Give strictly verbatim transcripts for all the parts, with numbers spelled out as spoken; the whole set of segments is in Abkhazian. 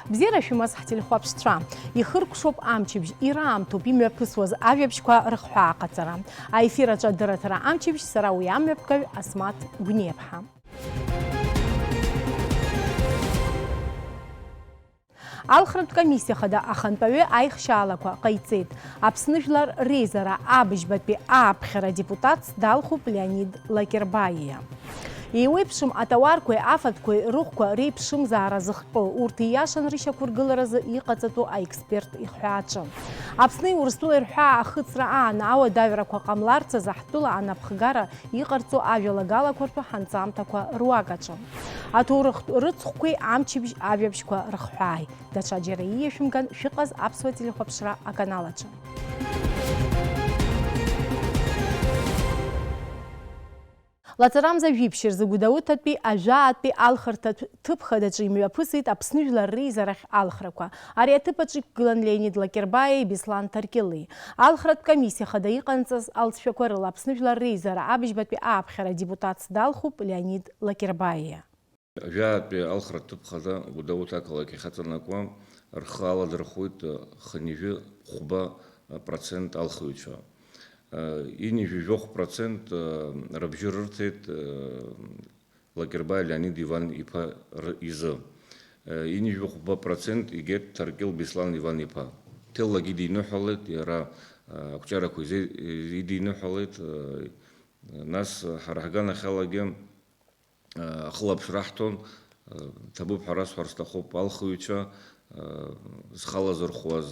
Бзиара шәымаз ҳтелехәаԥшцәа! Ихыркәшоуп амчыбжь, ираамҭоуп имҩаԥысуаз ажәабжьқәа рыхҳәаа аҟаҵара. Аефир аҿы адырраҭара амчыбжь, сара уи амҩаԥгаҩ Асмаҭ Гәниаԥҳа. Алхратә комиссиа хада ахантәаҩы аихшьаалақәа ҟаиҵеит. Аԥсны Жәлар Реизара абыжьбатәи ааԥхьара адепутатс далхуп Леонид Лакербаиа. Еиуеиԥшым атауарқәеи афатәқәеи рыхәқәа реиԥшымзаара зыхҟьо, урҭ ииашан рышьақәыргыларазы иҟаҵатәу аексперт ихҳәааҿы. Аԥсни Урыстәылеи рҳәаа ахыҵра аан ауадаҩрақәа ҟамларц азы ҳтәыла анапхгара иҟарҵо ажәалагалақәа ртәы ҳанҵамҭақәа руак аҿы. Аҭоурыхтә рыцхәқәеи амчыбжь ажәабжьқәа рыхҳәааи. Даҽаџьара ииашәымган шәыҟаз аԥсуа телехәаԥшра аканал аҿы. Лаҵарамза жәиԥшь рзы Гәдоуҭатәи ажәаатәи алхырҭатә ҭыԥ хадаҿы имҩаԥысит Аԥсны Жәлар Реизарахь алхрақәа. Ари аҭыԥ аҿы иқәгылан Леонид Лакербаиеи Беслан Ҭаркьылеи. Алхратә комиссиа хада иҟанҵаз алҵшәақәа рыла Аԥсны Жәлар Реизара абыжьбатәи ааԥхьара адепутатс далхуп Леонид Лакербаиа. Жәаатәи алхратә ҭыԥ хада Гәдоуҭа ақалақь иахьаҵанакуа рхы аладырхәуеит хынҩажәи хәба процент алхыҩцәа. Ҩынҩажәи жәохә процент рыбжьы рырҭеит Лакербаи Леонид Иван-иԥа р-, изы. Ҩынҩажәи хәба процент игеит Ҭаркьыл Беслан Иван-иԥа. Ҭеллагьы идиныҳәалеит, иара ақәҿиарақәа изы-, идиныҳәалеит. Нас ҳара ҳганахьалагьы ахылаԥшра ҳҭон, ҭабуп ҳәа расҳәар сҭахуп, алхыҩцәа, зхы алазырхәуаз,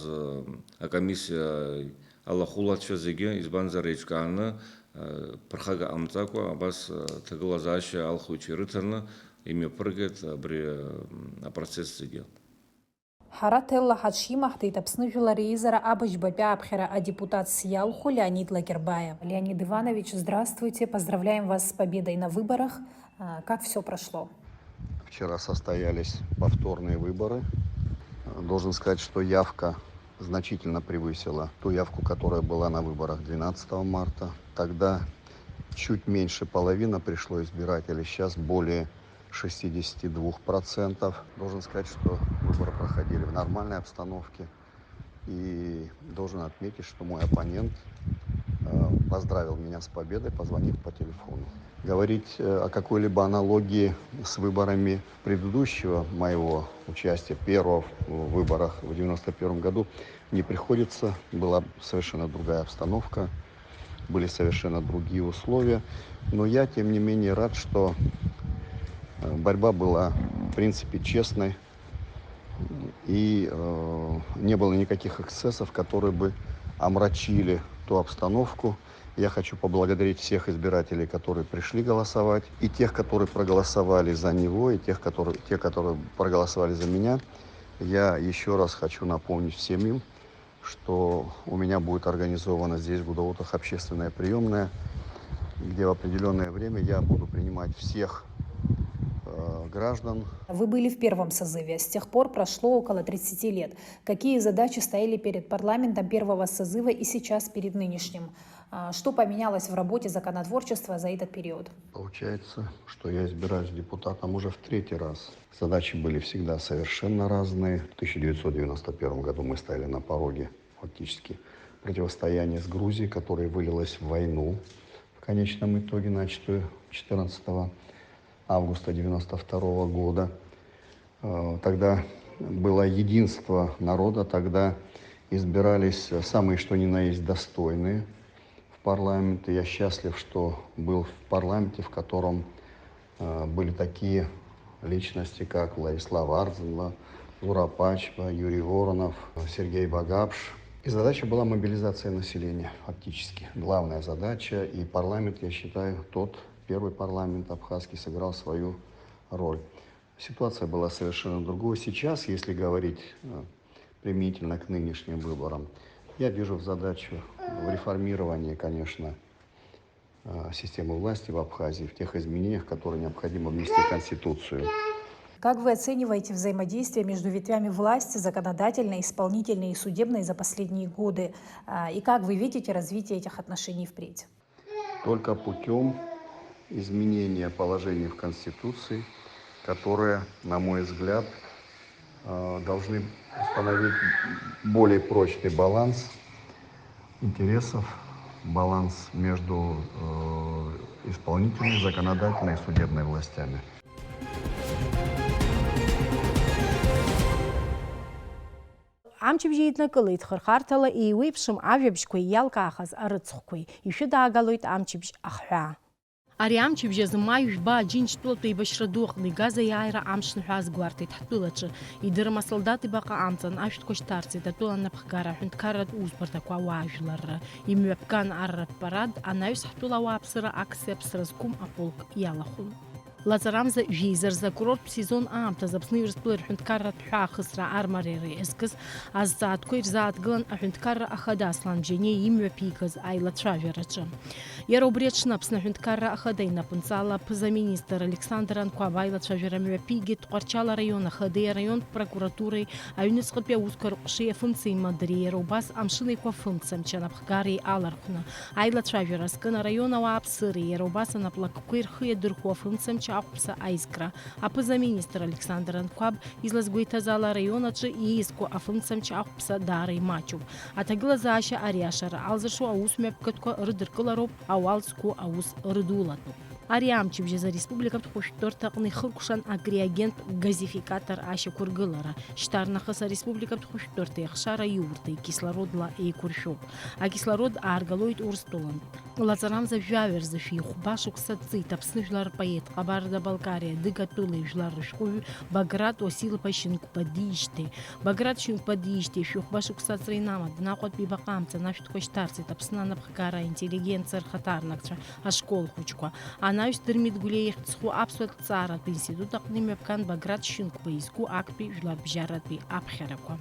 акомиссиа алахәылацәа зегьы, избанзар, еиҿкааны, ԥырхага ҟамҵакәа, абас, ҭагылазаашьа алхыҩцәа ирыҭаны имҩаԥыргеит абри, апроцесс зегьы. Ҳара ҭелла ҳаҽимаҳдеит Аԥсны Жәлар Реизара абыжьбатәи ааԥхьара адепутатс иалху Леонид Лакербаиа. Леонид Иванович, здравствуйте, поздравляем вас с победой на выборах. А, как всё прошло? Вчера состоялись повторные выборы. Должен сказать, что явка значительно превысила ту явку, которая была на выборах двенадцатого марта. Тогда чуть меньше половины пришло избирателей, сейчас более шестидесяти двух процентов. Должен сказать, что выборы проходили в нормальной обстановке. И должен отметить, что мой оппонент, э, поздравил меня с победой, позвонив по телефону. Говорить, э, о какой-либо аналогии с выборами предыдущего моего участия, первого в выборах в девяносто первом году, не приходится. Была совершенно другая обстановка, были совершенно другие условия. Но я, тем не менее, рад, что, э, борьба была, в принципе, честной. И, э, не было никаких эксцессов, которые бы омрачили ту обстановку. Я хочу поблагодарить всех избирателей, которые пришли голосовать, и тех, которые проголосовали за него, и тех, которые, те, которые проголосовали за меня. Я ещё раз хочу напомнить всем им, что у меня будет организована здесь, в Гудоутах, общественная приёмная, где в определённое время я буду принимать всех, э, граждан. Вы были в первом созыве. С тех пор прошло около тридцати лет. Какие задачи стояли перед парламентом первого созыва и сейчас перед нынешним? А, что поменялось в работе законотворчества за этот период? Получается, что я избираюсь депутатом уже в третий раз. Задачи были всегда совершенно разные. В тысяча девятьсот девяносто первом году мы стояли на пороге фактически противостояния с Грузией, которое вылилось в войну в конечном итоге, начатую четырнадцатого августа девяносто второго года. Э, тогда было единство народа, тогда избирались самые что ни на есть достойные в парламент. И я счастлив, что был в парламенте, в котором, э, были такие личности, как Владислав Ардзинла, Зура Пачба, Юрий Воронов, Сергей Багапш. И задача была мобилизация населения, фактически. Главная задача. И парламент, я считаю, тот первый парламент абхазский сыграл свою роль. Ситуация была совершенно другой. Сейчас, если говорить, э, применительно к нынешним выборам, я вижу в задачу в реформировании, конечно, э, системы власти в Абхазии, в тех изменениях, которые необходимо внести в Конституцию. Как вы оцениваете взаимодействие между ветвями власти, законодательной, исполнительной и судебной, за последние годы? А, и как вы видите развитие этих отношений впредь? Только путём изменения положений в Конституции, которое, на мой взгляд, э, должны установить более прочный баланс интересов, баланс между э, исполнительной, законодательной и судебной властями. Амчыбжь еиднакылеит хырхарҭала еиуеиԥшым ажәабжьқәеи иалкаахаз арыцхәқәеи. Ишәыдаагалоит амчыбжь ахҳәаа. Ари амчыбжь азы маи жәба Аџьынџьтәылатә еибашьра ду аҟны игаз аиааира амшныҳәа азгәарҭеит ҳтәылаҿы. Идырым асолдаҭ ибаҟа амҵан ашәҭқәа шьҭарҵеит атәыла анапхгара аҳәынҭқарратә усбарҭақәа, ауаажәларра. Имҩаԥган арратә парад анаҩс ҳтәыла ауааԥсыра акциа Аԥсра зқәым аполк иалахәын. Лаҵарамза жәеиза рзы акурорттә сезон аамҭазы Аԥсны Урыстәылеи рҳәынҭқарратә ҳәаахысра армариара иазкыз азҵаатәқәа ирзааҭгылан аҳәынҭқарра ахада Аслан Бжьаниа имҩаԥигаз аилацәажәараҿы. Иара убри аҽны Аԥсны аҳәынҭқарра ахада инапынҵала аԥыза-министр Александр Анқәаб аилацәажәара мҩаԥигеит Тҟәарчал араион ахадеи араионтә прокуратуреи аҩныҵҟатәи аусқәа рҟәшеи афымцеимадареи, иара убас Амшын Еиқәа афымцамч анапхгареи алархәны. Аилацәажәара азкын араион ауааԥсыреи, иара убас анаплакқәеи рхы иадырхәо афымцамч ахәԥса аизкра. Аԥыза-министр Александр Анқәаб излазгәеиҭаз ала, араион аҿы ииасхо афымцамч ахәԥса даара имаҷуп. Аҭагылазаашьа ариашара алзыршо аусмҩаԥгатәқәа рыдыркылароуп ауал зқәу аус рыдулатәуп. Ари амчыбжь азы ареспубликатә хәышәтәырҭаҟны ихыркәшан акриогенттә газификатор ашьақәыргылара. Шьҭарнахыс ареспубликатә хәышәтәырҭеи ахшара аиурҭеи кислородла еиқәыршәоуп. Акислород ааргалоит Урыстәылантә. Лаҵарамза жәаҩа рзы шәи хәба шықәса ҵит Аԥсны жәлар рпоет, Ҟабарда-Балкариа адыгатәылеи жәлар рышәҟәыҩҩы Баграт Уасил-иԥа Шьынқәба диижьҭеи. Баграт Шьынқәба диижьҭеи шәи хәба шықәса аҵра инамаданы Аҟәатәи ибаҟа амҵан ашәҭқәа шьҭарҵеит Аԥсны анапхгара аинтеллигенциа рхаҭарнакцәа, ашкол хәыҷқәа. Анаҩс Дырмит Гәлиа ихьӡ зху аԥсуа ҭҵааратә институт аҟны имҩаԥган Баграт Шьынқәба изку актәи жәларбжьаратәи аԥхьарақәа.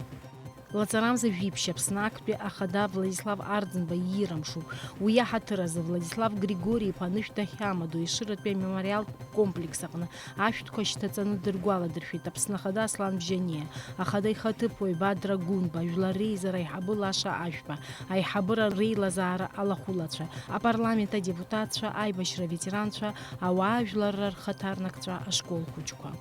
Лаҵарамза жәиԥшь Аԥсны актәи ахада Владислав Арӡынба иирамшуп. Уи аҳаҭыр азы Владислав Григори-иԥа анышә дахьамадоу Ешыратәи амемориалтә комплекс аҟны ашәҭқәа шьҭаҵаны дыргәаладыршәеит Аԥсны ахада Аслан Бжьаниа, ахада ихаҭыԥуаҩ Бадра Гәынба, Жәлар Реизара аиҳабы Лаша Ашәба, аиҳабыра реилазаара алахәылацәа, апарламент адепутатцәа, аибашьра аветеранцәа, ауаажәларра рхаҭарнакцәа, ашкол хәыҷқәа.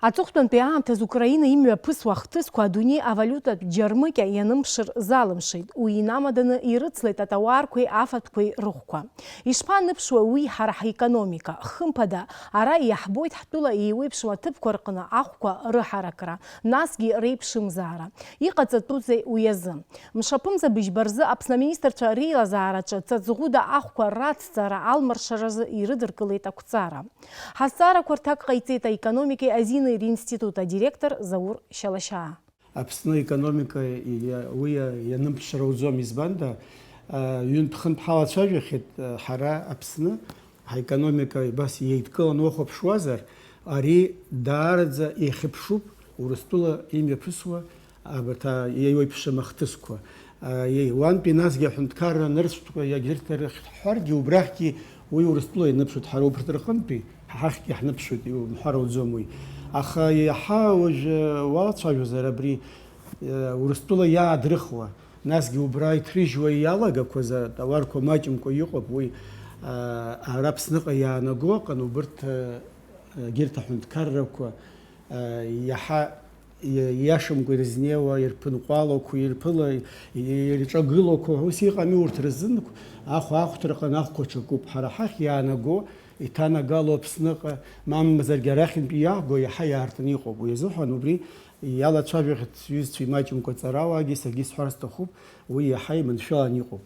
Аҵыхәтәантәи аамҭазы Украина имҩаԥысуа ахҭысқәа адунеи авалиутатә џьармыкьа ианымԥшыр залымшеит. Уи инамаданы ирыцлеит атауарқәеи афатәқәеи рыхәқәа. Ишԥаныԥшуеи уи ҳара ҳекономика? Хымԥада, ара иаҳбоит ҳтәыла еиуеиԥшым аҭыԥқәа рҟны ахәқәа рыҳаракра, насгьы реиԥшымзаара. Иҟаҵатәузеи уи азы? Мшаԥымза быжьба рзы Аԥсны аминистрцәа реилазаараҿы ҵаҵӷәыда ахәқәа рацҵара алмаршаразы ирыдыркылеит ақәҵара. Ҳазҵаарақәа рҭак ҟаиҵеит аекономикеи азинеи ринститут адиректор Заур Шьалашьаа. Аԥсны аекономика иа-, уи иа-, ианымԥшра уӡом, избанда, а, ҩынтә-хынтә ҳалацәажәахьеит, а, ҳара Аԥсны ҳаекономика абас иеидкыланы уахәаԥшуазар, ари даараӡа иахьыԥшуп Урыстәыла имҩаԥысуа абарҭ, а, еиуеиԥшым ахҭысқәа. А, еи-, уантәи насгьы аҳәынҭқарра нырцәтәқәа иагьырҭ рыхьтә ҳҳәаргьы, убрахьгьы уи Урыстәыла ианыԥшуеит, ҳара убарҭ рҟынтәи, ҳахьгьы ҳныԥшуеит, иумҳәар ауӡом уи. Аха иаҳа уажәы уалацәажәозар абри, э, Урыстәыла иаадрыхуа, насгьы убра иҭрыжьуа иалагақәаз атауарқәа маҷымкәа иҟоуп уи, а, ара Аԥсныҟа иаанаго аҟан убырҭ, а, егьырҭ аҳәынҭқаррақәа, а, иаҳа иа-, ииашамкәа ирызнеиуа, ирԥынҟәалақәа, ирԥыла, и-, ирҿагылақәа, ус иҟами урҭ рзын, ахә аахәҭраҟны ахәқәа ҽакуп. Ҳара ҳахь иаанаго, иҭанагало Аԥсныҟа, мамзаргьы арахьынтәи иааго иаҳа иаартны иҟоуп. Уи азыҳәан убри иалацәажәахьеит сҩызцәа имаҷымкәа аҵарауаагьы, саргьы исҳәар сҭахуп, уи иаҳа иманшәалан иҟоуп.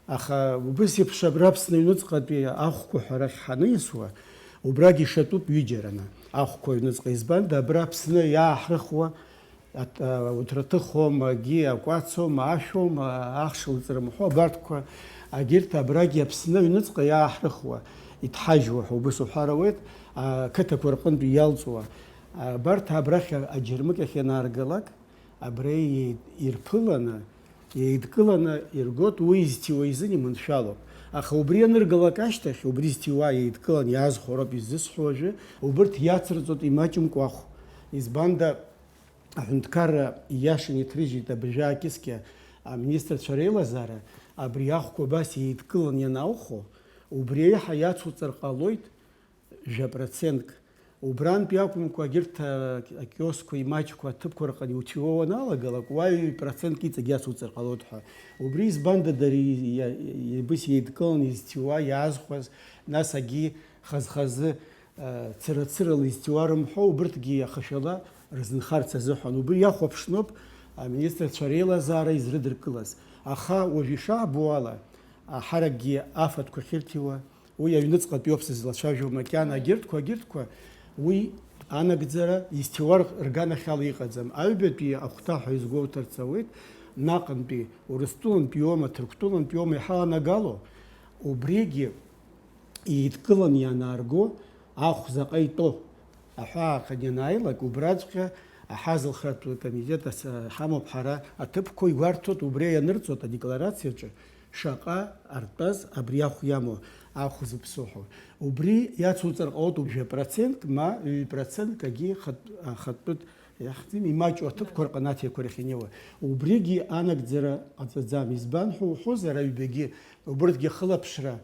Аха убыс еиԥш абра Аԥсны аҩныҵҟатәи ахәқәа ҳәа арахь ҳаниасуа, убрагь ишатәуп ҩыџьараны ахәқәа аҩныҵҟа. Избанда, абра Аԥсны иааҳрыхуа, ат-, а, уҭраҭыхоума, агьи акәацоума, ашәоума, ахш лҵрымҳәо, абарҭқәа, агьырҭ абрагь Аԥсны аҩныҵҟа иааҳрыхуа, иҭҳажьуа ҳәа убыс уҳәар ауеит, ақыҭақәа рҟынтә иалҵуа. Абарҭ абрахь аџьармыкьахь ианааргалак, абра иеи-, ирԥыланы, еидкыланы иргоит, уи изҭиуа изын иманшәалоуп. Аха убри аныргалак ашьҭахь, убри зҭиуа еидкыланы иаазхәо роуп иззысҳәо уажәы, убырҭ иацырҵоит имаҷымкәа ахә. Избанда, аҳәынҭқарра ииашаны иҭрыжьит абыржәы аакьыскьа аминистрцәа реилазаара, абри ахәқәа абас еидкыланы ианаухо, убри аиҳа иацуҵар ҟалоит, Жәа процентк. Убрантәи акәымкәа, егьырҭ, а, акиоскқәа, имаҷқәа, аҭыԥқәа рҟны иуҭиуа уаналагалак, уа ҩ процентк иҵегь иацуҵар ҟалоит ҳәа. Убри избанда дара и-, иа-, ибыс еидкыланы изҭиуа, иаазхәаз, нас агьи хаз-хазы, а, цыра-цырала изҭиуа рымҳәо, убырҭгьы иахашәала рзынхарц азыҳәан. Убри иахәаԥшноуп аминистрцәа реилазаара изрыдыркылаз. Аха уажә ишаабо ала, аҳаракгьы афатәқәа ахьырҭиуа, уи аҩныҵҟатәиоуп сызлацәажәо макьана, агьырҭқәа, агьырҭқәа, уи анагӡара изҭиуа рганахьала иҟаӡам. Аҩбатәи ахәҭа ҳәа изгәоуҭарц ауеит, наҟынтәи, Урыстәылантәи иоума, Ҭырқәтәылантәи иоума иҳаланагало, убригьы еидкыланы ианаарго, ахә заҟа итәо аҳәаахан ианааилак, убраҵәҟьа аҳазылхратә комитет ас-, ҳамоуп ҳара, аҭыԥқәа игәарҭоит, убри ианырҵоит адекларациаҿы шаҟа артәаз абри ахә иамоу, ахә зыԥсоу ҳәа. Убри иацуҵар ҟалоит жәа процентк, ма ҩ проценткагьы хатә-, ахатәытә иахьӡим, имаҷу аҭыԥқәа рҟанаҭиақәа рахь инеиуа. Убригьы анагӡара ҟаҵаӡам. Избан ҳәа уҳәозар, аҩбагьы, убырҭгьы ахылаԥшра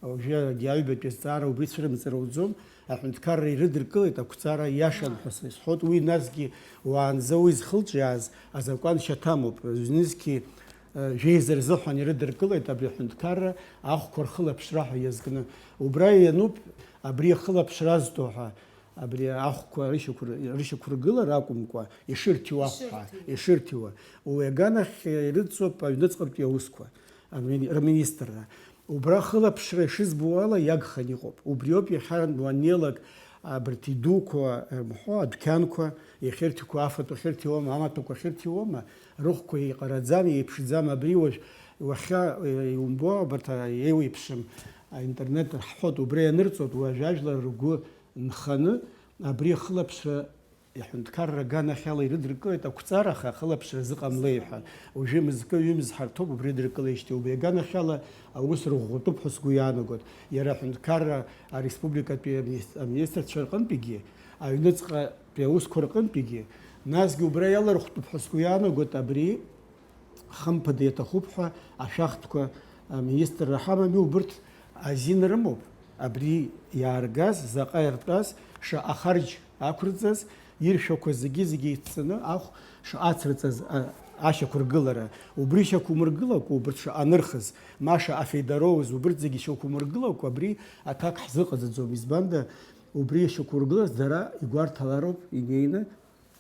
Уажәы аҩбатәи азҵаара убри цәырымҵыр ауӡом, аҳәынҭқарра ирыдыркылеит ақәҵара иашан ҳәа сазҳәоит, уи насгьы уаанӡа уи зхылҿиааз азакәан шьаҭамоуп, зынзгьы, э, жәеиза рзыҳәан ирыдыркылеит абри аҳәынҭқарра ахәқәа рхылаԥшра ҳәа иазкны. Убра иануп абри ахылаԥшра азҭо ҳәа, абри ахәқәа рышьақәыр-, рышьақәыргылара акәымкәа, ишырҭиуа ахәқәа, ишырҭиуа. Ишырҭиуа. Уи аганахь ирыдҵоуп аҩныҵҟатәи аусқәа, амини-, рминистрра. Убра хылаԥшра ишызбо ала иагханы иҟоуп. Убриоуп иахьа уаннеилак абарҭ идуқәа рымҳәо, адәқьанқәа иахьырҭиқәо, афатәқәа ахьырҭиуама, амаҭәақәа ахьырҭиуама, рыхәқәа еиҟараӡам, еиԥшӡам. Абри уажә уахьа, э, иумбо, абарҭ, а, еиуеиԥшым, а, интернет рҳәоит, убра ианырҵоит, уажә ажәлар ргәы нханы абри ахылаԥшра Иҳәынҭқарра аганахьала ирыдыркылеит ақәҵара, аха ахылаԥшра зыҟамлеи ҳәа. Уажәы мызкы-ҩымз ҳарҭоуп убри идыркылеижьҭеи. Убри аганахьала аус рыӷәӷәатәуп ҳәа сгәы иаанагоит. Иара аҳәынҭқарра ареспубликатәи аминис-, аминистрцәа рҟынтәигьы, аҩныҵҟатәи аусқәа рҟынтәигьы, насгьы убра иалархәтәуп ҳәа сгәы иаанагоит абри Хымԥада иаҭахуп ҳәа ашәахтәқәа аминистрра ҳамами, убырҭ азин рымоуп абри иааргаз, заҟа иртәаз, шаҟа харџь ақәрҵаз, иршәақәаз зегьы-зегьы еидҵаны ахә шаҟа ацырҵаз, а, ашьақәыргылара. Убри шьақәумыргылакәа убырҭ шаҟа анырхыз, ма шаҟа афеидароуз, убырҭ зегьы шьақәумыргылакәа абри аҭак ҳзыҟаҵаӡом. Избанда, убри шьақәургылаз дара игәарҭалароуп инеины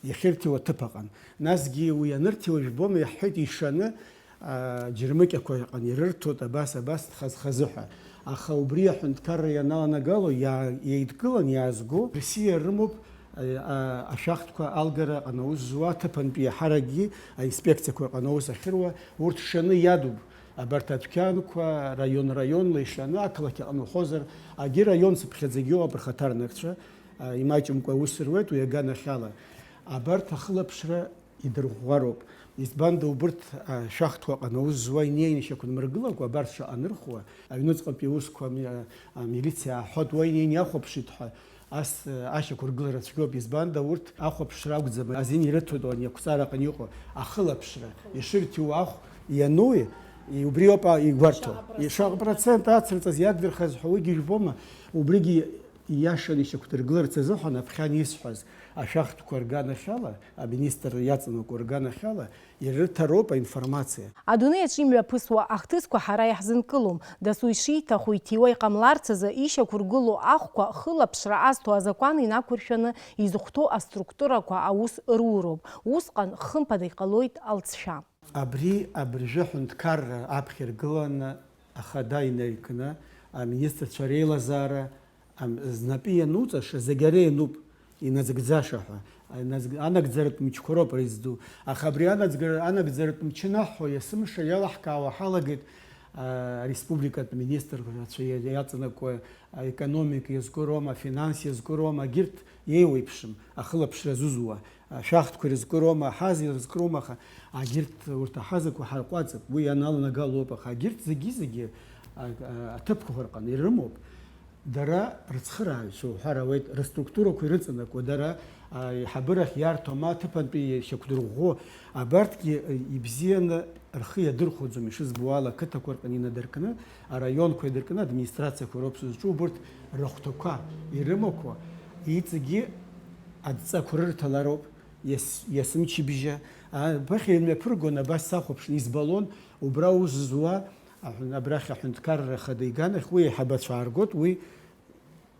Иахьырҭиуа аҭыԥ аҟан. Насгьы уи анырҭиуа жәбома, иаҳҳәеит ишаны, аа, џьармыкьақәа ыҟан, ирырҭоит абас, абас дхаз-хазы ҳәа. Аха убри аҳәынҭқарра ианаланагало, иаа-, еидкылан иаазго Россиа рымоуп, а, а, ашәахтәқәа алгара аҟны аус зуа, аҭыԥантәи иаҳаракгьы аинспекциақәа рҟны аус ахьыруа, урҭ шаны иадуп. Абарҭ адәқьанқәа раион-раионла ишаны, ақалақь аҟны уҳәозар, агьи раион цыԥхьаӡагьы ыҟоуп рхаҭарнакцәа, а, имаҷымкәа аус руеит уи аганахьала. Абарҭ ахылаԥшра идырӷәӷәароуп. Избанда, убырҭ, а, шәахтәқәа аҟны аус зуа инеины шьақәнмыргылакәа, абарҭ шаҟа анырхуа, аҩныҵҟатәи аусқәа ами-, а, амилициа ааҳәоит, уа инеины иахәаԥшит ҳәа, ас, а, ашьақәыргылара цәгьоуп. Избанда, урҭ ахәаԥшра акәӡам, азин ирыҭоит ани ақәҵара аҟны иҟоу ахылаԥшра, ишырҭиуа ахә иануи, и-, убри ауп, а, игәарҭо. Шаҟа процент. Шаҟа процент ацырҵаз иадырхаз ҳәа уигьы ижәбома? Убригьы Ииашаны ишьақәдыргыларц азыҳәан аԥхьан исҳәаз ашәахтәқәа рганахьала, аминистр иаҵанакуа рганахьала, ирырҭароуп аинформациа. Адунеи аҿы имҩаԥысуа ахҭысқәа ҳара иаҳзынкылом. Дасу ишиҭаху иҭиуа иҟамларц азы ишьақәыргылоу ахәқәа хылаԥшра азҭо азакәан инақәыршәаны изыхәҭоу аструктурақәа аус руроуп. Усҟан хымԥада иҟалоит алҵшәа. Абри абыржәы аҳәынҭқарра аԥхьа иргыланы ахада инаҩкны, аминистрцәа реилазаара Ам-, знапы иануҵаша зегь ара иануп, иназыгӡаша ҳәа. Иназг-, анагӡаратә мчқәа роуп ара изду. Аха абри анагӡара-, анагӡаратә мчы наҳҳәо, есымша иалаҳкаауа ҳалагеит, а, ареспубликатә министрцәа иа-, иаҵанакуа, аекономика иазку роума, афинанс иазку роума, агьырҭ еиуеиԥшым, ахылаԥшра зузуа. Ашәахтәқәа ирызкыроума, аҳаз ирызкыроума, аха агьырҭ, урҭ аҳазақәа ҳарҟәаҵып, уи ианалнагало ауп, аха агьырҭ зегьы-зегьы, а, а, аҭыԥқәа рҟны ирымоуп. Дара рыцхырааҩцәа уҳәар ауеит, рыструктурақәа ирыҵанакуа, дара, а, аиҳабырахь иарҭо, ма аҭыԥантәи ишьақәдырӷәӷәо, абарҭгьы, а, ибзианы рхы иадырхәаӡом, ишызбо ала, ақыҭақәа рҟны инадыркны, араионқәа идыркны, администрациақәа роуп сызҿу, убырҭ рыхәҭақәа ирымақәа, иҵегьы адҵақәа рырҭалароуп, иас-, иасымчыбжьа. А, абахь имҩаԥыргон, абас сахәаԥшны избалон, убра аус зуа, аҳәын-, абрахь аҳәынҭқарра ахада иганахь уи аиҳабацәа ааргоит, уи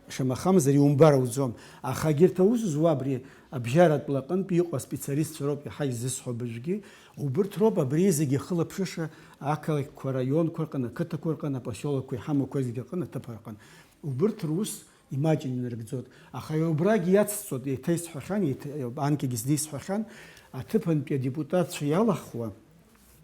шамахамзар иумбар ауӡом. Аха егьырҭ аус зуа абри абжьаратә лаҟынтә иҟоу аспециалистцәа роуп иаҳа изысҳәо абыржәгьы. Убырҭ роуп абри зегьы ахылаԥшыша ақалақьқәа, араионқәа рҟны, ақыҭақәа рҟны, апосиолокқәа иҳамақәа зегьы рҟны, аҭыԥқәа рҟны. Убырҭ рус имаҷын инарыгӡоит. Аха убрагьы иацсҵоит, еиҭа исҳәахьан, еиҭа, анкьагьы зны исҳәахьан, аҭыԥантәи адепутатцәа иалахуа,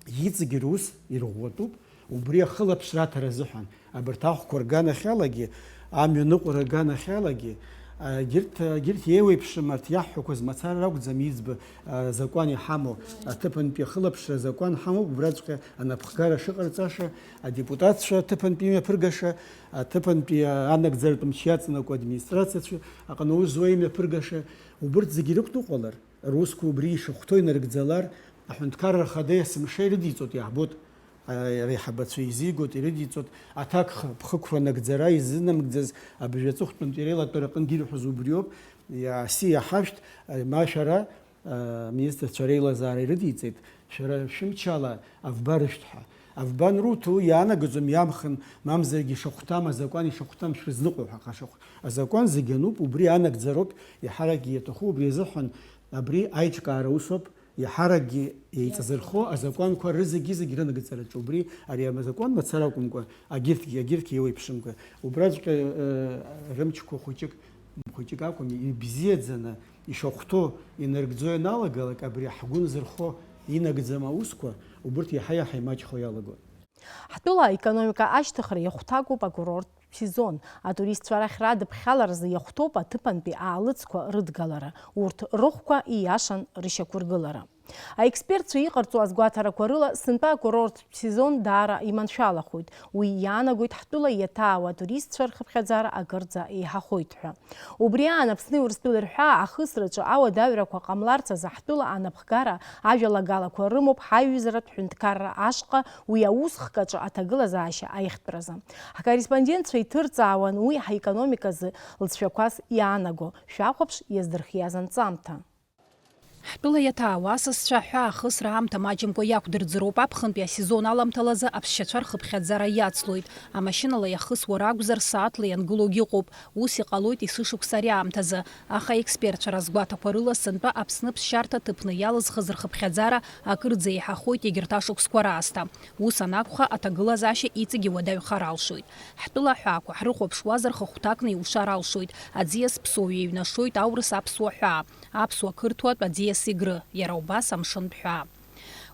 иҵегьы рус ирӷәӷәатәуп, убри ахылаԥшра аҭара азыҳәан. Абарҭ ахәқәа рганахьалагьы, амҩаныҟәара рганахьалагьы, егьырҭ, егьырҭ еиуеиԥшым, арҭ иаҳҳәақәаз мацара ракәӡам, иӡбо, а, азакәан иҳамоу, аҭыԥантәи ахылаԥшра азакәан ҳамоуп, убраҵәҟьа анапхгара шыҟарҵаша, адепутатцәа аҭыԥантәи имҩаԥыргаша, аҭыԥантәи анагӡаратә мчы иаҵанакуа администрациацәа аҟны аус зуа имҩаԥыргаша, убырҭ зегьы ирықәныҟәалар, русқәа убри ишахәҭоу инарыгӡалар, аҳәынҭқарра ахада есымша ирыдиҵоит, иаҳбоит, а, реиҳабацәа изигоит, ирыдиҵоит, аҭакха ԥхықәра нагӡара изынамгӡаз абыржәы аҵыхәтәантәи реилатәара аҟынгьы ирҳәоз убриоуп, иа-, си иаҳашәҭ, а, ма шәара, а, аминистрцәа реилазаара ирыдиҵеит, шәара шәымчала авба рышәҭ ҳәа. Авба анруҭо, уи иаанагаӡом иамхын, мамзаргьы ишахәҭам, азакәан ишахәҭам шәрызныҟәо ҳәа, аха шахә-, азакәан зегь ануп, убри анагӡароуп, иаҳаракгьы иаҭаху, убри азыҳәан абри аиҿкаара усоуп, иаҳаракгьы еиҵазырхо азакәанқәа рызегьы-зегь рынагӡараҿы, убри ари азакәан мацара акәымкәа, агьырҭгьы, агьырҭгьы еиуеиԥшымкәа, убраҵәҟьа, э, рымчқәа хәыҷык, хәыҷык акәым, ибзиаӡаны ишахәҭоу инаргӡо ианалагалак, абри ҳгәы нзырхо инагӡам аусқәа, убырҭ иаҳа-иаҳа имаҷхо иалагоит. Ҳтәыла аекономика ашьҭыхра иахәҭакуп акурорттә сезон. Атуристцәа рахь радыԥхьаларазы иахәҭоуп аҭыԥантәи аалыҵқәа рыдгалара. Урҭ рыхәқәа ииашан рышьақәыргылара. Аекспертцәа иҟарҵо азгәаҭарақәа рыла, сынтәа акурорттә сезон даара иманшәалахоит. Уи иаанагоит ҳтәыла иаҭаауа атуристцәа рхыԥхьаӡара акырӡа еиҳахоит ҳәа. Убри аан Аԥсни Урыстәылеи рҳәаа ахысраҿы ауадаҩрақәа ҟамларц азы ҳтәыла анапхгара ажәалагалақәа рымоуп ҳаиҩызаратә ҳәынҭқарра ашҟа уи аус хкаҿы аҭагылазаашьа аихтәразы. Ҳкорреспондентцәа иҭырҵаауан уи ҳаекономиказы лҵшәақәас иаанаго. Шәахәаԥш иаздырхиаз анҵамҭа. Ҳтәыла иаҭаауа асасцәа аҳәаа ахысра аамҭа маҷымкәа иақәдырӡроуп, аԥхынтәи асезон аламҭалазы аԥсшьацәа рхыԥхьаӡара иацлоит. Амашьынала иахысуа ракәзар, сааҭла иангылогь ыҟоуп. Ус иҟалоит есышықәса ари аамҭазы. Аха аекспертцәа разгәаҭақәа рыла, сынтәа Аԥсны ԥсшьарҭа ҭыԥны иалызхыз рхыԥхьаӡара акырӡа еиҳахоит егьырҭ ашықәсқәа раасҭа. Ус анакәха, аҭагылазаашьа иҵегь иуадаҩхар алшоит. Ҳтәыла аҳәаақәа ҳрыхәаԥшуазар, хыхәҭакны иушар алшоит. Аӡиас ԥсоу иҩнашоит аурыс аԥсуа ҳәаа, аԥсуа қырҭуатә аӡиас егры, иара убас амшынтә ҳәаа.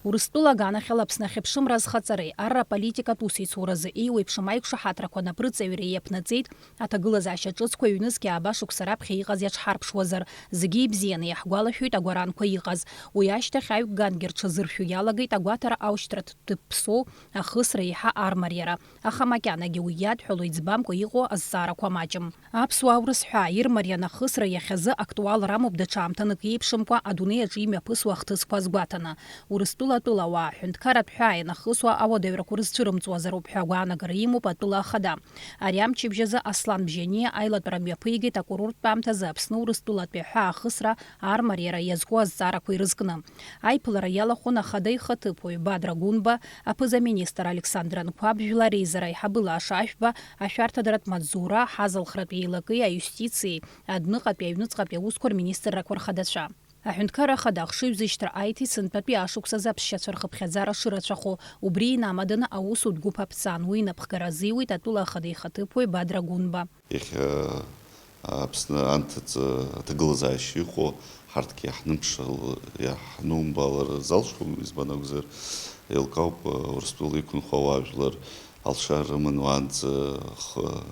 Урыстәыла аганахьала Аԥсны ахьыԥшымра азхаҵареи арра аполитикатә усеицуразы еиуеиԥшым аиқәшаҳаҭрақәа напрыҵаҩреи иаԥнаҵеит аҭагылазаашьа ҿыцқәа ҩнызқь ааба шықәса раԥхьа иҟаз иаҽҳарԥшуазар, зегьы ибзианы иаҳгәалашәоит агәаранқәа иҟаз. Уи ашьҭахь аҩ-гангьы рҽазыршәо иалагеит агәаҭара аушьҭратә ҭыԥ ԥсоу ахысра еиҳа армариара. Аха макьанагьы уи иадҳәало иӡбамкәа иҟоу азҵаарақәа маҷым. Аԥсуа аурыс ҳәаа ирмариан ахысра иахьазы актуалра амоуп даҽа аамҭанык еиԥшымкәа адунеи аҿы имҩаԥысуа ахҭысқәа азгәаҭаны. Урыстәыла атәылауаа аҳәынҭқарратә ҳәаа ианахысуа ауадаҩрақәа рызцәырымҵуазароуп ҳәа агәаанагара имоуп атәыла ахада. Ари амчыбжь азы Аслан Бжьаниа аилатәара мҩаԥигеит акурорттә аамҭазы Аԥсны Урыстәылатәи аҳәаа ахысра армариара иазку азҵаарақәа ирызкны. Аиԥылара иалахәын ахада ихаҭыԥуаҩ Бадра Гәынба, аԥыза-министр Александр Анқәаб, жәлар реизара аиҳабы Лаша Ашәба, ашәарҭадаратә маҵзура, аҳазалхратә еилакеи аиустициеи, адәныҟатәи аҩныҵҟатәи аусқәа рминистррақәа рхадацәа. Аҳәынҭқарра ахада ахшыҩзышьҭра аиҭеит сынтәатәи ашықәсазы аԥсшьацәа рхыԥхьаӡара шырацәахо, убри инамаданы аусутә гәыԥ аԥҵан, уи инапхгара азиуеит атәыла ахада ихаҭыԥуаҩ Бадра Гәынба. Иахьа Аԥсны анҭыҵ аҭагылазаашьа иҟоу ҳарҭгьы иаҳнымԥшыл-, иаҳнумбалар залшом, избан акәзар, еилкаауп, Урыстәыла иқәынхо ауаажәлар алшара рыман уаанӡа х-,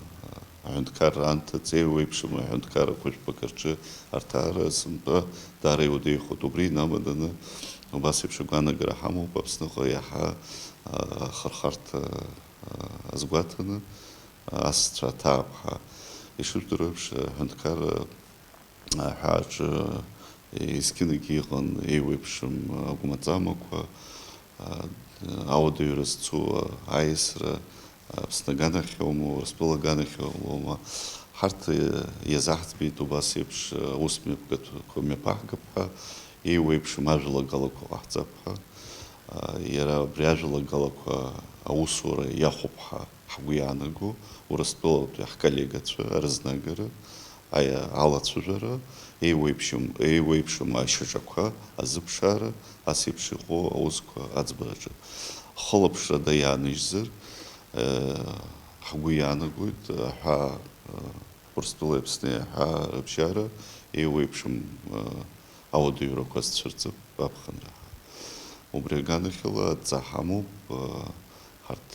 аҳәынҭқарра анҭыҵ еиуеиԥшым аҳәынҭқарра хәышәқәак рҿы арҭаара сынтәа даара иуадаҩхоит. Убри инамаданы убас еиԥш агәаанагара ҳамоуп Аԥсныҟа иаҳа, а, ахырхарҭа, а, азгәаҭаны. Асцәа аҭаақәҳа, Ишыжәдыруа еиԥш, аҳәынҭқарра аҳәааҿы есқьынагьы иҟан еиуеиԥшым агәмаҵамақәа, ауадаҩра зцу аиасра, Аԥсны аганахьоума, Урыстәыла аганахьоума, ҳарҭ иазаҳӡбеит убас еиԥш аус мҩаԥгатәқәа мҩаԥаҳгап ҳәа, еиуеиԥшым ажәалагалақәа ҟаҳҵап ҳәа. Иара абри ажәалагалақәа аусура иахәоуп ҳәа ҳгәы иаанаго, Урыстәылатәи ҳколлегацәа рызнагара, аи-, алацәажәара, еиуеиԥшым, еиуеиԥшым ашьаҿақәа азыԥшаара, ас еиԥш иҟоу аусқәа аӡбараҿы. Хылаԥшрада иааныжьзар, э, ҳгәы иаанагоит, аҳәаа, э, Урыстәылеи Аԥсни аҳәаа рыбжьара еиуеиԥшым, э, ауадаҩрақәа зцәырҵып аԥхынра. Убри аганахьала адҵа ҳамоуп, ҳарҭ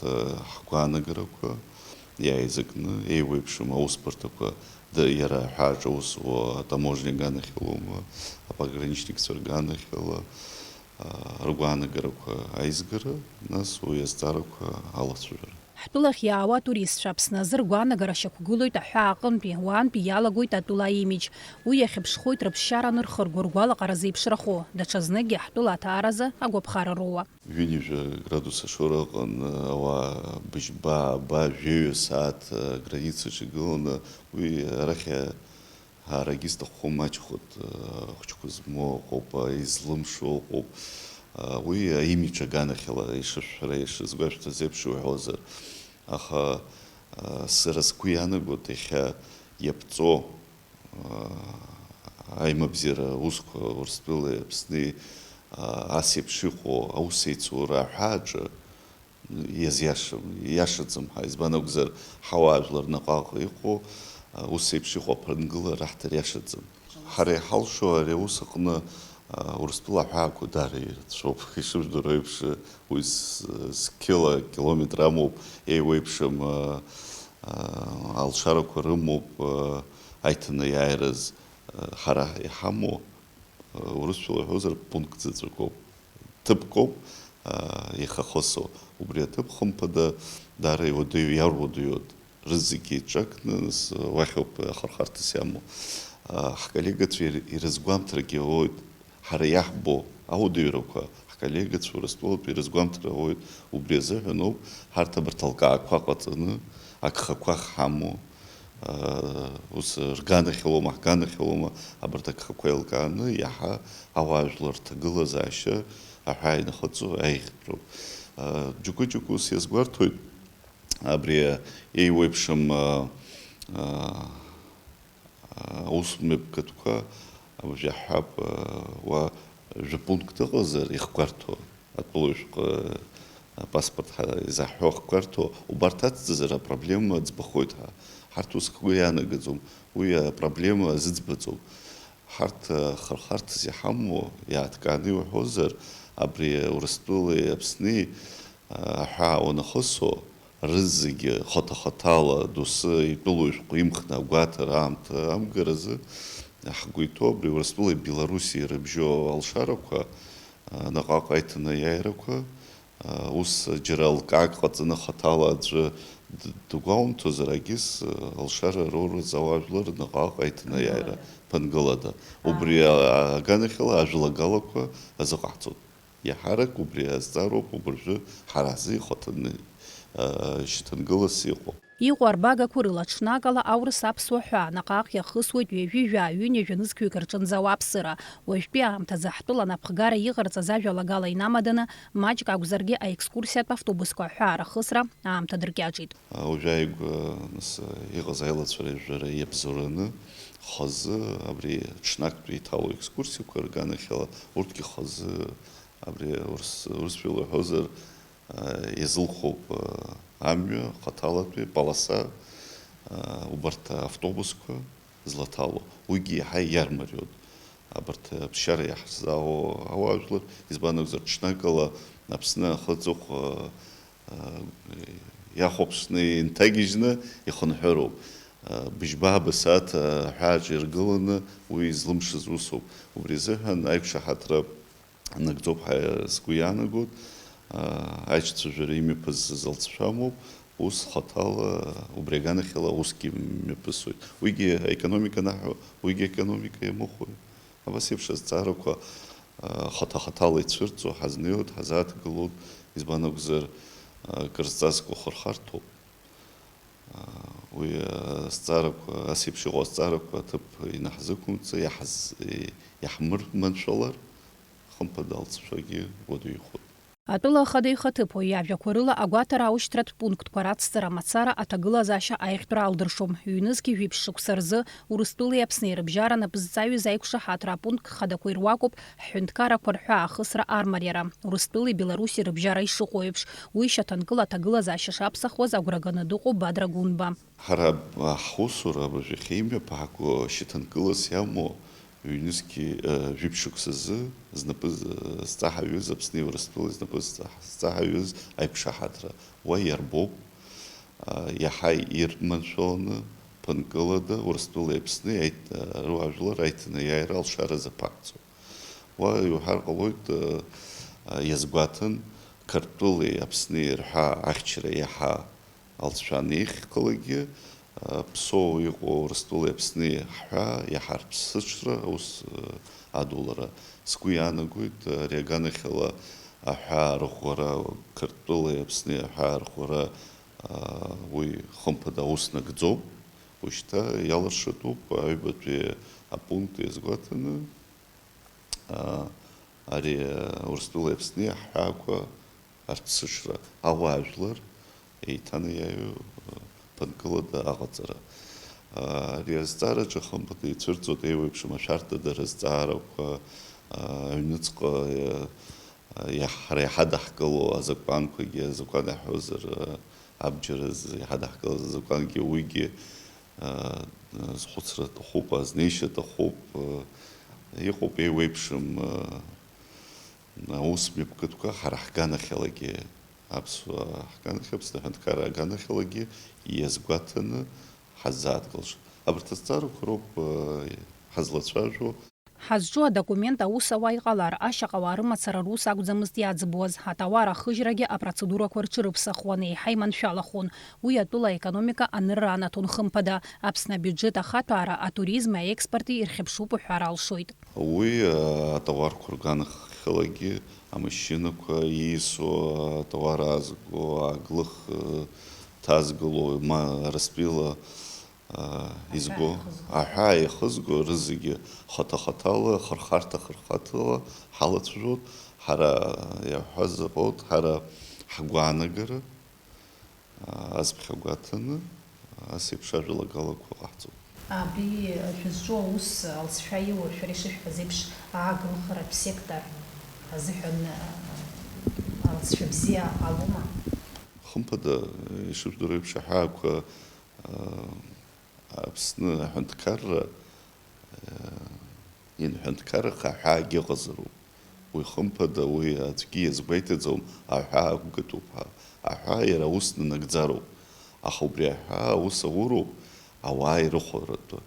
ҳгәаанагарақәа иааизакны, еиуеиԥшым аусбарҭақәа, д-, иара аҳәааҿ аус зуа атаможня аганахьалоума, апограничникцәа рганахьала, ргәаанагарақәа аизгара, нас уи азҵаарақәа алацәажәара. Ҳтәылахь иаауа атуристцәа Аԥсны азы ргәаанагара шьақәгылоит аҳәаа аҟынтәи, уаантәи иалагоит атәыла аимидж. Уи иахьыԥшхоит рыԥсшьара анырхырго ргәалаҟара зеиԥшрахо, даҽазныкгьы ҳтәыла аҭааразы агәаԥхара роуа. Ҩынҩажәа градус ашоура ыҟан, ауаа быжьба, ааба, жәаҩа сааҭ аграницаҿы игыланы, уи арахь аарагьы зҭаххо маҷхоит, ахәыҷқәа змоу ыҟоуп, излымшо ыҟоуп. Уи аимидж аганахьала ишышәҳәара, ишызгәашәҭаз еиԥш иуҳәозар. Аха, а, сара сгәы иаанагоит, иахьа иаԥҵоу, а, аимабзиара аусқәа Урыстәылеи Аԥсни, а, ас еиԥш иҟоу аус еицура аҳәааҿы иазиашам, ииашаӡам ҳәа. Избан акәзар, ҳауаажәлар наҟ-ааҟ иҟоу, а, ус еиԥш иҟоу аԥынгыла раҳҭар иашаӡам. Ҳара иҳалшо ари аус аҟны, а, Урыстәыла аҳәаақәа даара ирацәоуп. Ишыжәдыруа еиԥш, уи з-, зқьыла километр амоуп, еиуеиԥшым, а, а, алшарақәа рымоуп, а, аиҭанеиааираз, а, ҳара иҳамоу, а, урысшәала иҳәозар, пункт заҵәык ауп. Ҭыԥк ауп, а, ихахысу. Убри аҭыԥ, хымԥада, даара иуадаҩу, иаруадаҩу. Рызегьы еиҿакны, нас, уахь ауп ахырхарҭас иамоу. А, ҳколлегацәа ир-, ирызгәамҭарагьы ауеит, ҳара иаҳбо ауадаҩрақәа, ҳколлегацәа Урыстәылатәи ирызгәамҭара ауеит, убри азыҳәан ауп ҳарҭ абарҭ алкаақәа ҟаҵаны, агхақәа ҳамоу, а, ус рганахьалома, ҳганахьалома, абарҭ агхақәа еилкааны, иаҳа ауаажәлар рҭагылазаашьа аҳәаа инахыҵо аиӷьтәроуп. А, џьоукы-џьоукы ус иазгәарҭоит, абри еиуеиԥшым, а, а, аусмҩаԥгатәқәа, уажә иаҳҳәап, а, уа жәа-пункт ыҟазар ихгәарҭо, атәылаҩ шәҟәы, а, паспорт ҳа-, изаҳҳәо ахгәарҭо, убарҭ ацҵазар апроблема ӡбахоит ҳа. Ҳарҭ ус ҳгәы иаанагаӡом, уи апроблема азыӡбаӡом. Ҳарҭ, а, хырхарҭас иҳамоу, иааҭкааны иуҳәозар, абри Урыстәылеи Аԥсни, а, аҳәаа уанахысо, рызегьы хаҭа-хаҭала доусы итәылоу ишәҟәы имхны агәаҭара аамҭа амгаразы, ҳгәы иҭоу абри Урыстәылеи Белоруссиеи рыбжьоу алшарақәа, а, наҟ-ааҟ аиҭанеиааирақәа, Ус џьара алкаак ҟаҵаны хаҭала аӡәы д-, дгәаумҭозар, агьыс, алшара роураз ауаажәлар наҟ-ааҟ аиҭанеиааира ԥынгылада. Убри, аа, аганахьала ажәалагалақәа азыҟаҳҵоит. Иаҳарак убри азҵаароуп убыржәы ҳара ҳзы ихаҭаны, аа, шьҭынгылас иҟоу. Иҟоу арбагақәа рыла ҽнакала аурыс аԥсуа ҳәаа наҟ-ааҟ иахысуеит ҩажәи жәаа, ҩынҩажәа нызқьҩык рҿынӡа ауааԥсыра. Уажәтәи аамҭазы ҳтәыла анапхгара иҟарҵаз ажәалагала инамаданы, маҷк акәзаргьы аекскурсиатә автобусқәа аҳәаа рахысра аамҭа дыркьаҿит. Уажә ааигәа, нас, иҟаз аилацәажәара иабзоураны, хазы абри ҽнактәи иҭало екскурсиақәа рганахьала, урҭгьы хазы абри урыс-, урысшәала уҳәозар, а, иазылхоуп, а, амҩа, хаҭалатәи, полоса, а, убарҭ автобусқәа злаҭало, уигьы иаҳа иармариоуп. Абарҭ аԥсшьара иаҳзаауа ауаажәлар, избан акәзар, ҽнакала Аԥсны ахы аҵыхәа, а, иахәаԥшны инҭагьежьны ихынҳәыроуп. А, быжьба-ааба сааҭ аҳәааҿ иргыланы уи излымшаз усуп. Убри азыҳәан аиқәшаҳаҭра нагӡоуп ҳәа сгәы иаанагоит. Аа, аиҿцәажәара имҩаԥысыз алҵшәа амоуп. Ус хаҭала, убри аганахьала усгьы мҩаԥысуеит. Уигьы аекономика анаҳәо, уигьы аекономика иамыхәои? Абас еиԥш азҵаарақәа, а, хаҭа-хаҭала ицәырҵуа ҳазнеиуеит, ҳазааҭгылоит, избан акәзар, а, кыр зҵазкуа хырхарҭоуп. А, уи, а, азҵаарақәа, ас еиԥш иҟоу азҵаарақәа аҭыԥ инаҳзықәымҵа, иаҳз-, иаҳмырманшәалар, хымԥада алҵшәагьы уадаҩхоит. Атәыла ахада ихаҭыԥуаҩ иажәақәа рыла, агәаҭара аушьҭратә пунктқәа рацҵара мацара аҭагылазаашьа аиӷьтәра алдыршом. Ҩнызқьи жәиԥшь шықәса рзы Урыстәылеи Аԥсни рыбжьара напызҵаҩыз аиқәшаҳаҭра апункт хадақәа ируакуп ҳҳәынҭқаррақәа рҳәаа ахысра армариара, Урыстәылеи Белоруссиеи рыбжьара ишыҟоу еиԥш, уи шьаҭанкыла аҭагылазаашьа шаԥсахуаз агәра ганы дыҟоуп Бадра Гәынба. Ҳара ҳусура абыржәы иахьа имҩаԥааго шьаҭанкылас иамоу ҩнызқьи, э, жәиԥшь шықәсазы знапы з-, зҵаҳаҩыз, Аԥсни Урыстәылеи знапы зҵаҳ-, зҵаҳаҩыз аиқәшаҳаҭра уа иарбоуп, а, иаҳа ирманшәаланы, ԥынкылада Урыстәылеи Аԥсни аит-, а, руаажәлар аиҭанеиааира алшара азаԥаҳҵо. Уа иуҳәар ҟалоит, а, а, иазгәаҭан, Қырҭтәылеи Аԥсни рҳәаа ахьчара иаҳа алҵшәа анеихьхалакгьы, а, ԥсоу иҟоу Урыстәылеи Аԥсни ҳҳәаа иаҳа рԥсыҽра аус, а, адулара. Сгәы иаанагоит, ари аганахьала аҳәаа рӷәӷәара, Қырҭтәылеи Аԥсни аҳәаа рӷәӷәара, а, уи хымԥада аус нагӡоуп. Уажәшьҭа иалыршатәуп аҩбатәи апункт иазгәаҭаны, а, ари, а, Урыстәылеи Аԥсни аҳәаақәа арԥсыҽра, ауаажәлар еиҭанеиааиуа, а, ԥынкылада аҟаҵара. А, ари азҵаараҿы хымԥада ицәырҵуеит еиуеиԥшым ашәарҭадара азҵаарақәа, а, аҩныҵҟа, а, иаҳ-, ҳара иҳадаҳкыло азакәанқәагьы, азакәан иаҳҳәозар, а, абџьар азы иҳадаҳкылаз азакәангьы, уигьы, а, зхәыцра аҭахуп, азнеишьа аҭахуп, а, иҟоуп еиуеиԥшым, а, аус мҩаԥгатәқәа ҳара ҳганахьалагьы, аԥсуаа ҳганахь, Аԥсны аҳәынҭқарра аганахьалагьы иазгәаҭаны ҳаззааҭгылша. Абарҭ азҵаарақәа роуп, а, ҳазлацәажәо. Ҳазҿу адокумент аус ауа иҟалар, ашьаҟауаа рымацара рус акәӡамызт иаӡбуаз, атауар ахыжьрагьы апроцедурақәа рҽырыԥсахуан, еиҳа иманшәалахон. Уи атәыла аекономика анырра анаҭон хымԥада. Аԥсны абиуџьет ахаҭәаара атуризми аекспорти ирхьыԥшуп уҳәар алшоит. Уи, а, атауарқәа рганахьалагьы, амашьынақәа ииасуа, атауар аазго, аглых, э, ҭазгыло, ма Араспила, а, изго, аҳәаа ихызго рызегьы хаҭа-хаҭала, хырхарҭа-хырхарҭала ҳалацәажәоит, ҳара иаҳҳәаз ыҟоуп, ҳара ҳгәаанагара, а, азԥхьагәаҭаны, ас еиԥш ажәалагалақәа ҟаҳҵоит. Абри шәызҿу аус алҵшәа иуа, шәара ишышәҳәаз еиԥш, ааглыхаратә сектор азыҳәан, а, алҵшәа бзиа ҟалома? Хымԥада, ишыжәдыруа еиԥш, аҳәаақәа, а, Аԥсны аҳәынҭқарра, э, инҳәынҭқарраха аҳәаагьы ыҟазароуп. Уи хымԥада, уи аӡәгьы иазгәеиҭаӡом, аҳәаа ақәгатәуп ҳәа. Аҳәаа иара ус нанагӡароуп. Аха убри аҳәаа аус ауроуп ауаа ирыхәаратәы,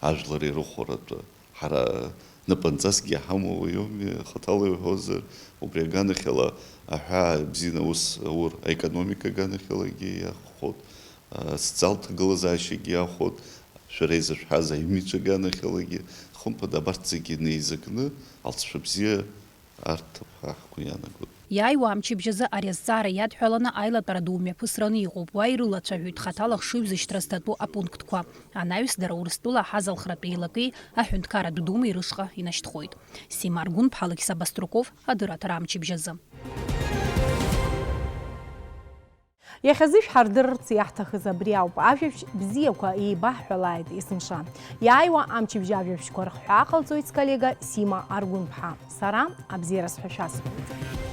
ажәлар ирыхәаратәы. Ҳара напынҵасгьы иҳамоу уаҩуми, хаҭала иуҳәозар, убри аганахьала аҳәаа бзианы аус аур, аекономика аганахьалагьы иахәхоит, а, социалтә ҭагылазаашьагьы иахәоит, шәара изышәҳәаз аимиџь аганахьалагьы, хымԥада, абарҭ зегьы неизакны, алҵшәа бзиа арҭап ҳәа ҳгәы иаанагоит. Иааиуа амчыбжь азы ари азҵаара иадҳәаланы аилатәара ду мҩаԥысраны иҟоуп, уа ирылацәажәоит хаҭала хшыҩзышьҭра зҭатәу апунктқәа. Анаҩс дара Урыстәыла аҳазалхратә еилакеи аҳәынҭқарратә думеи рышҟа инашьҭхоит. Сима Аргәынԥҳа, Алықьса Баструков, адырраҭара амчыбжь азы. Иахьазы шәҳардырырц иаҳҭахыз абри ауп. Ажәабжь бзиақәа еибаҳҳәалааит есымша. Иааиуа амчыбжь ажәабжьқәа рхҳәаа ҟалҵоит сколлега Сима Аргәынԥҳа. Сара абзиараз ҳәа шәасҳәоит.